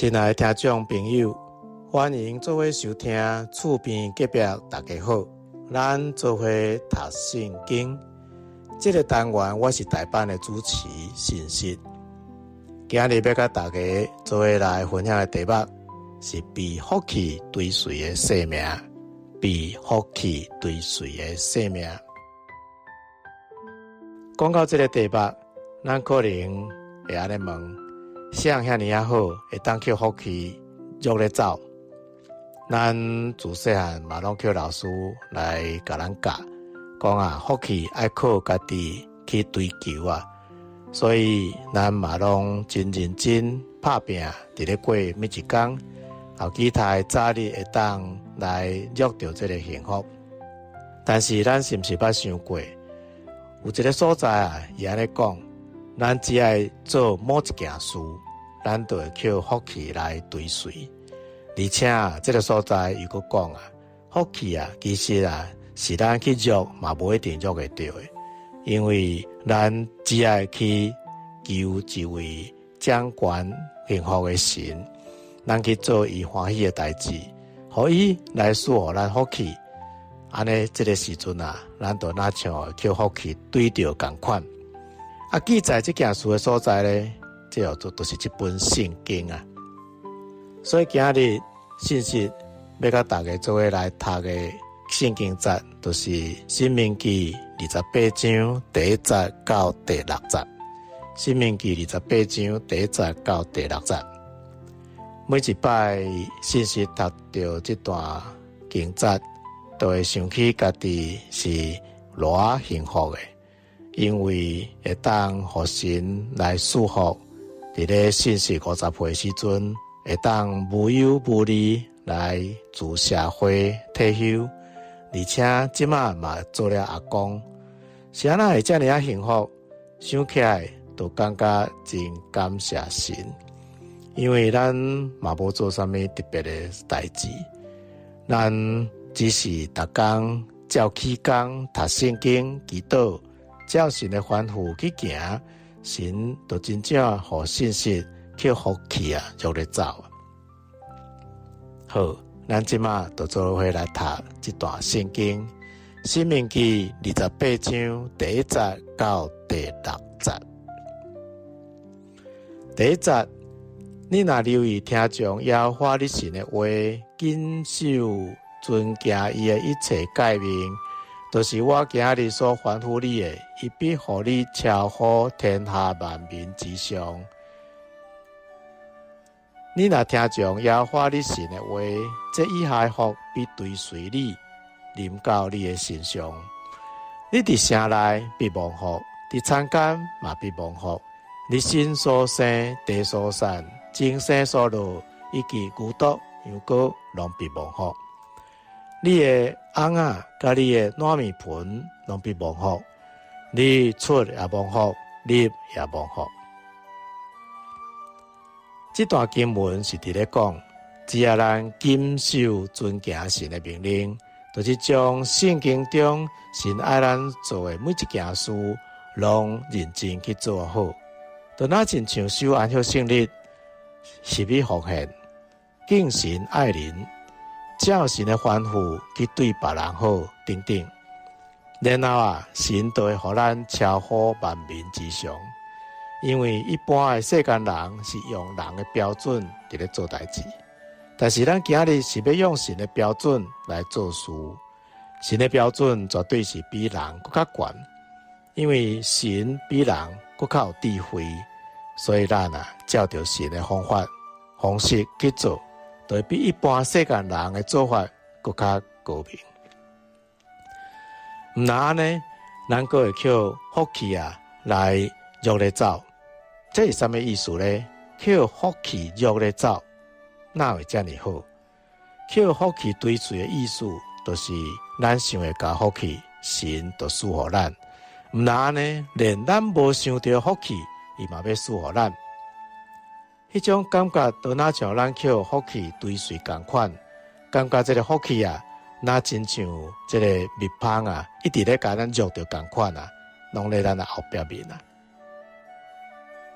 親愛的聽眾朋友，歡迎做伙收聽厝邊隔壁大家好，咱做伙讀聖經。這個單元我是台版的主持信息。今日欲佮大家做伙來分享的題目是被福氣追隨的生命，被福氣追隨的生命。講到這個題目，咱可能會按呢問：啥人遐爾仔好，會當予福氣掠咧走？咱自細漢嘛攏予老師來共咱教，講啊，福氣愛靠家己去追求啊，所以咱嘛攏真認真拍拚，佇咧過每一工，後期待早日會當來掠著這个幸福。但是咱是毋是捌想過，有一个所在啊，伊按呢講，咱只愛做某一件事，咱就會予福氣來追隨。而且啊，這个所在又閣講啊，福氣啊，其實啊，是咱去掠嘛，無一定掠會著的，因為咱只愛去求一位掌權幸福的神，咱去做伊歡喜的代誌，予伊來賜予咱福氣。按呢，這个時陣啊，咱就若像予福氣追著仝款。啊，記載這件事的所在咧，這就是這本聖經啊。所以今日信息欲佮大家做伙來讀的聖經節，就是《申命記》28章第一節到第六節。《申命記》二十八章第一節到第六節。每一擺信息讀著這段經節，都會想起家己是偌幸福的，因為會當予神來賜福，佇咧信息50歲時陣，會當無憂無慮來自社會退休，而且這馬嘛做了阿公，是按怎會遮爾仔幸福？想起來就感覺真感謝神，因為咱嘛無做啥物特別的代誌，咱只是逐工照起工讀聖經、祈禱，照神的吩咐去行，神就真正予信息予福氣啊，掠咧走。好，咱這馬就做伙來讀這段聖經，《申命記》28章第一節到第六節。第一節，你若留意聽從耶和華你神的話，謹守遵行伊的一切誡命，就是我今日所吩咐你的，伊必予你超乎天下萬民之上。你若聽從耶和華你神的話，這以下的福必追隨你，臨到你的身上。你佇城內必蒙福，佇田間嘛必蒙福。你身所生、地所產、精牲所落，以及牛犢、羊羔，攏必蒙福。你的甕仔佮你的糯米盆攏必蒙福。你出也蒙福，入也蒙福。這段經文是佇咧講，只要咱謹守遵行神的命令，就是將聖經中神愛咱做的每一件事，攏認真去做好，就若親像守安息聖日、十一奉獻、敬神愛人、照神的吩咐去對別人好等等。然後啊，神就會予咱超乎萬民之上。因為一般的世間人是用人的標準佇咧做代誌，但是咱今日是欲用神的標準來做事。神的標準絕對是比人閣較懸，因為神比人閣較有智慧，所以咱啊照著神的方法方式去做，就會比一般世間人的做法閣較高明。毋但按呢，咱閣會予福氣啊來掠咧走。這是啥物意思呢？予福氣掠咧走，哪會遮爾好？予福氣追隨的意思，就是咱想會到福氣，神就賜予咱。毋但按呢，連咱無想著福氣，伊嘛欲賜予咱。彼種感覺，就若像咱予福氣追隨仝款，感覺這个福氣啊，若親像這个蜜蜂啊，一直咧共咱掠著仝款啊，攏咧咱的後壁面啊。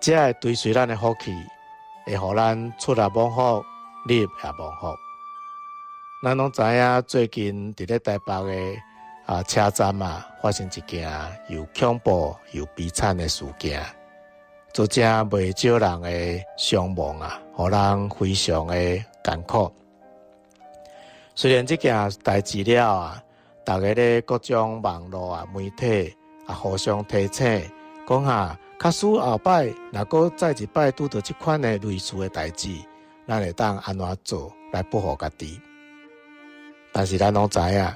這个追隨咱的福氣，會予咱出也蒙福，入也蒙福。咱攏知影，最近佇咧台北的車站啊，發生一件又恐怖又悲慘的事件，造成袂少人的傷亡啊，予人非常的艱苦。雖然這件代誌了啊，大家咧各種網路啊、媒體啊互相提醒，講啊，假使後擺若閣再一擺拄著這款的類似的代誌，咱會當按怎做來保護家己？但是咱攏知影，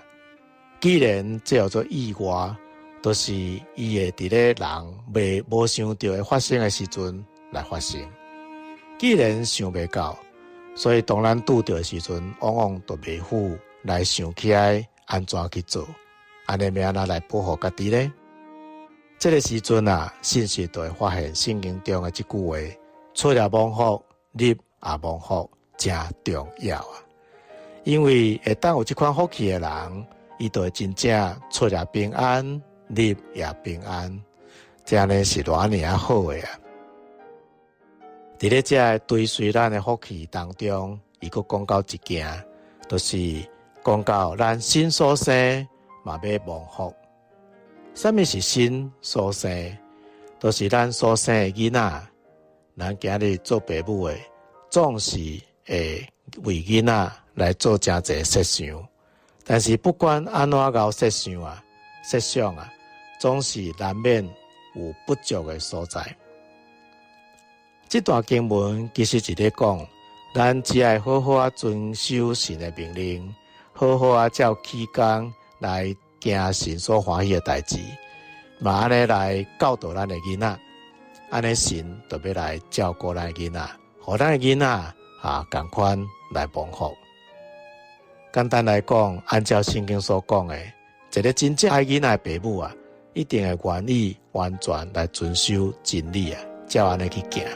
既然這叫做意外，就是伊會佇咧人未無想著會發生的時陣來發生。既然想袂到，所以當咱拄著的時陣，往往就袂赴來想起來按怎去做，按呢欲按怎來保護家己呢？這个時陣啊，信實就會發現聖經中的這句話：出也蒙福，入也蒙福，誠重要啊！因為會當有這款福氣的人，伊就會真正出也平安，入也平安，這按呢是偌爾仔好的啊！佇咧這个追隨咱的福氣當中，伊閣講到一件，就是講到咱身所生嘛欲蒙福。啥物是身所生？就是咱所生的囡仔。咱今日做爸母的，總是會為囡仔來做誠濟設想，但是不管按怎𠢕設想啊、設想啊，總是難免有不足的所在。這段經文其實是咧講，咱只愛好好仔遵守神的命令，好好仔照起工來行神所歡喜的代誌，嘛按呢來教導咱的囡仔，按呢神就欲來照顧咱的囡仔，予咱的囡仔啊仝款來蒙福。簡單來講，按照聖經所講的，一个真正愛囡仔的爸母啊，一定會願意完全來遵守真理啊，照按呢去行。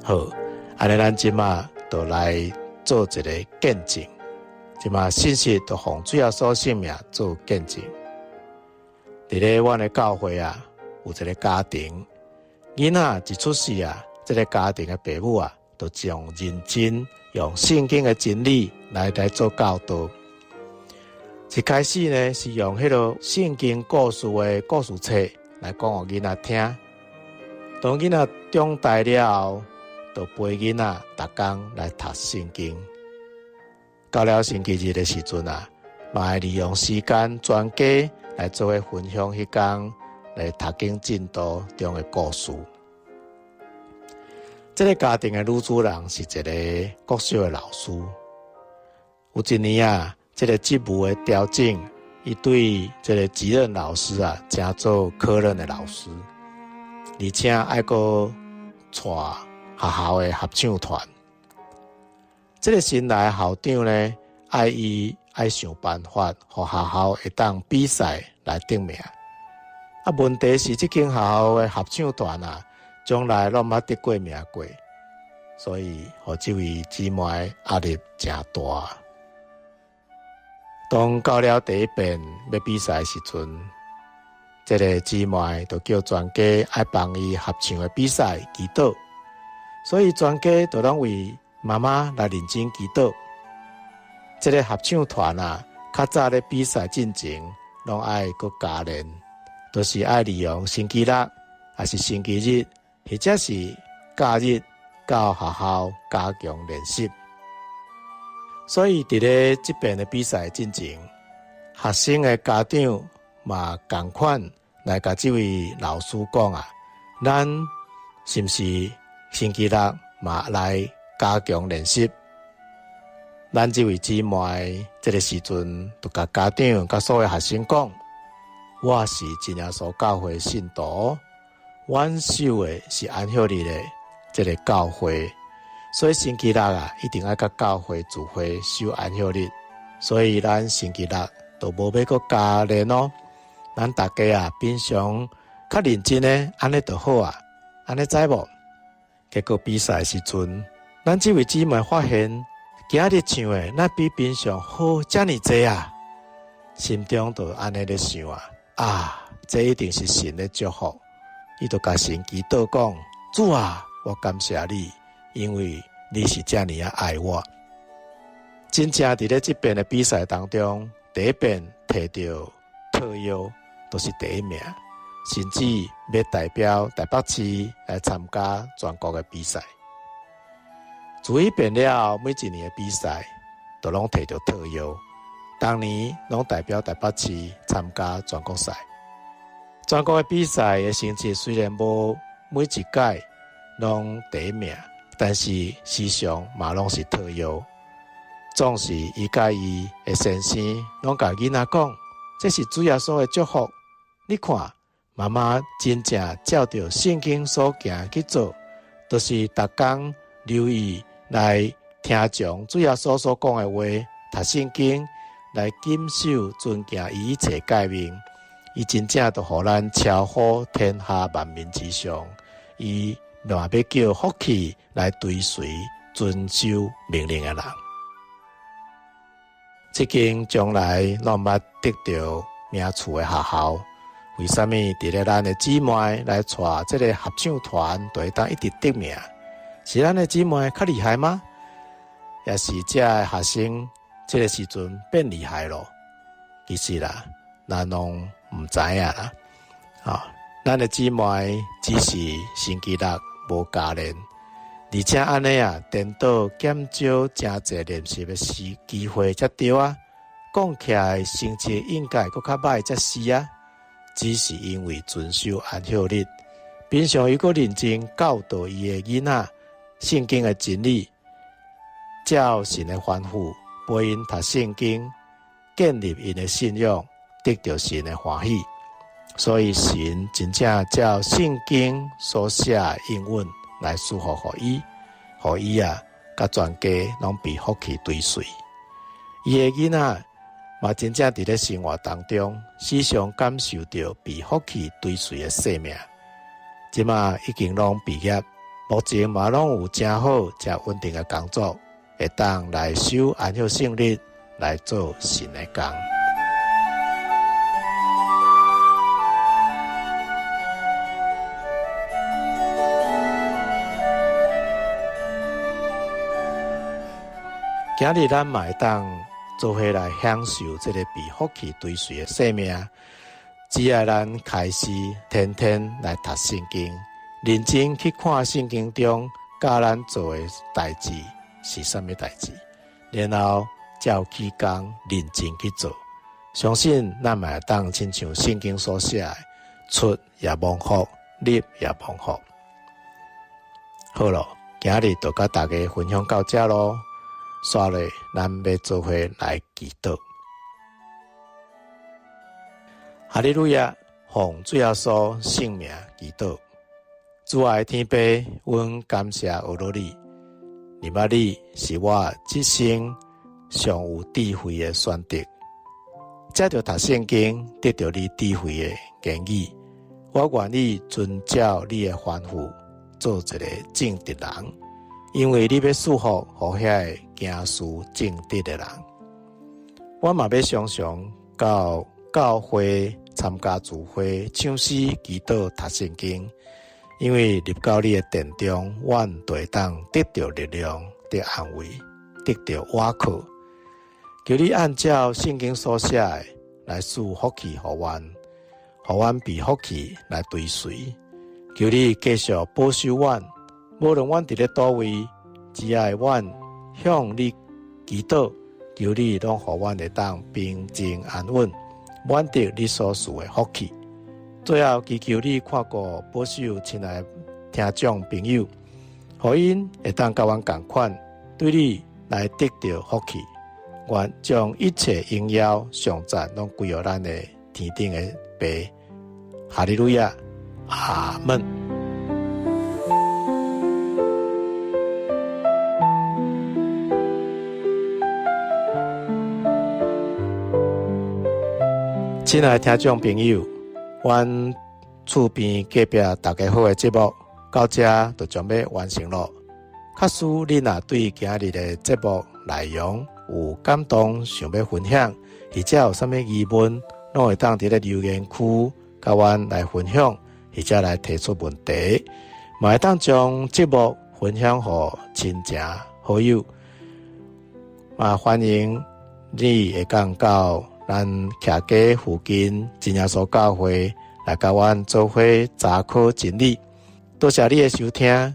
好，按呢咱這馬就來做一个見證，這馬信息就奉主耶穌聖名做見證。佇咧阮的教會啊，有一个家庭，囡仔一出世啊，這个家庭的爸母啊，就將認真用聖經的真理來做教導。一開始呢，是用彼个聖經故事的故事冊來講予囡仔聽。當囡仔長大了後，就陪囡仔逐工來讀聖經。到了星期日的時陣啊，嘛會利用時間全家來做伙分享彼工來讀經進度中的故事。這个家庭的女主人是一个國小的老師。有一年啊，這个職務的調整，伊對這个級任老師啊，正做科任的老師，而且愛閣帶學校的合唱團。這个新來的校長呢，愛伊愛想辦法，予學校會當比賽來得名。啊，問題是這間學校的合唱團啊，從來攏毋捌得過名過，所以予這位姊妹壓力誠大。當到了第一遍欲比賽的時陣，這个姊妹就叫全家愛幫伊合唱的比賽祈禱，所以全家就攏為媽媽來認真祈禱。這个合唱團啊，較早咧比賽進前，攏愛閣加練，就是愛利用星期六，抑是星期日，或者是假日到學校加強練習。所以佇咧這遍的比賽進前，學生的家長嘛仝款來共這位老師講啊，咱是毋是星期六嘛來加強練習？咱這位姊妹這个時陣就共家長佮所有學生講，我是真耶穌教會信徒，阮守的是安息日的這个教會，所以星期六啊一定愛佮教會聚會守安息日，所以咱星期六就無欲閣加練咯。咱大家啊平常較認真的，按呢就好啊，按呢知無？結果比賽時陣，咱這位姊妹發現，今仔日唱的，若比平常好遮爾濟啊！心中就按呢咧想啊，啊，這一定是神的祝福。伊就共神祈禱講：主啊，我感謝你，因為你是遮爾仔愛我。真正佇咧這遍的比賽當中，第一遍提著特優，都是第一名，甚至欲代表台北市來參加全國的比賽。自彼遍了後，每一年的比賽都攏提著特優，逐年攏代表台北市參加全國賽。全國的比賽的成績雖然無每一屆攏第一名，但是時常嘛攏是特優。總是伊佮伊的先生攏共囡仔講，這是主耶穌的祝福。你看，媽媽真正照著聖經所行去做，就是逐工留意來聽從主耶穌所講的話，讀聖經，來謹守遵行伊一切誡命。伊真正就予咱超乎天下萬民之上。伊嘛欲叫福氣來追隨遵守命令的人。這間將來攏毋捌得著名次的學校，為啥物佇咧咱的姊妹來帶這个合唱團，就會當一直得名？是咱的姊妹較厲害嗎？抑是這个學生這个時陣變厲害咯？其實啦，咱攏毋知影啦。啊，咱的姊妹只是星期六無加練，而且按呢啊，顛倒減少誠濟練習的時機會才對啊。講起來成績應該閣較䆀才是啊。只是因為遵守安息日，平常伊閣認真教導伊的囡仔聖經的真理，照神的吩咐，陪𪜶讀聖經，建立𪜶的信仰，得著神的歡喜。所以神真正照聖經所寫的應允來賜福予伊，予伊啊，佮全家攏被福氣追隨。伊的囡仔嘛，真正佇咧生活當中，時常感受著被福氣追隨的生命。這馬已經攏畢業，目前嘛攏有誠好、誠穩定的工作，會當來守安息聖日，來做神的工。今日咱嘛會當做伙來享受這個被福氣追隨的生命，只要咱開始天天來讀聖經，認真去看聖經中教咱做的代誌是啥物代誌，然後照起工認真去做，相信咱嘛會當親像聖經所寫的，出也蒙福，入也蒙福。好囉，今日就佮大家分享到這囉。煞落，咱欲做伙來祈禱。哈利路亞，奉主耶穌聖名祈禱。主愛的天父，阮感謝阿羅你，認捌你是我這生上有智慧的選擇。藉著讀聖經，得著你智慧的言語，我願意遵照你的吩咐，做一个正直人。因為你欲賜福予遐個行事正直的人，我嘛欲常常到教會參加聚會、唱詩、祈禱、讀聖經。因為入到你的殿中，阮就會當得著力量、得安慰、得著倚靠。求你按照聖經所寫的來賜福氣予阮，予阮被福氣來追隨。求你繼續保守阮。無論阮佇咧佗位，只愛阮向你祈禱，求你攏予阮會當平靜安穩，滿得你所賜的福氣。最後，祈求你看顧保守親愛的聽眾朋友，予𪜶會當佮阮仝款，對你來得著福氣。願將一切榮耀、頌讚攏歸予咱的天頂的父。哈利路亞，阿門。親愛的聽眾朋友，阮厝邊隔壁大家好的節目到這就將欲完成囉。假使你若對今日的節目內容有感動，想欲分享，或者有啥物疑問，攏會當佇咧留言區佮阮來分享，或者來提出問題，嘛會當將節目分享予親情好友，嘛歡迎你會當到咱徛街附近真耶穌教會來佮阮做伙查考真理。多謝你的收聽，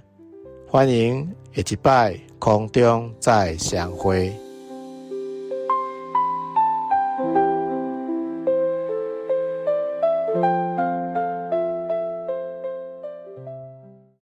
歡迎下一擺空中再相會。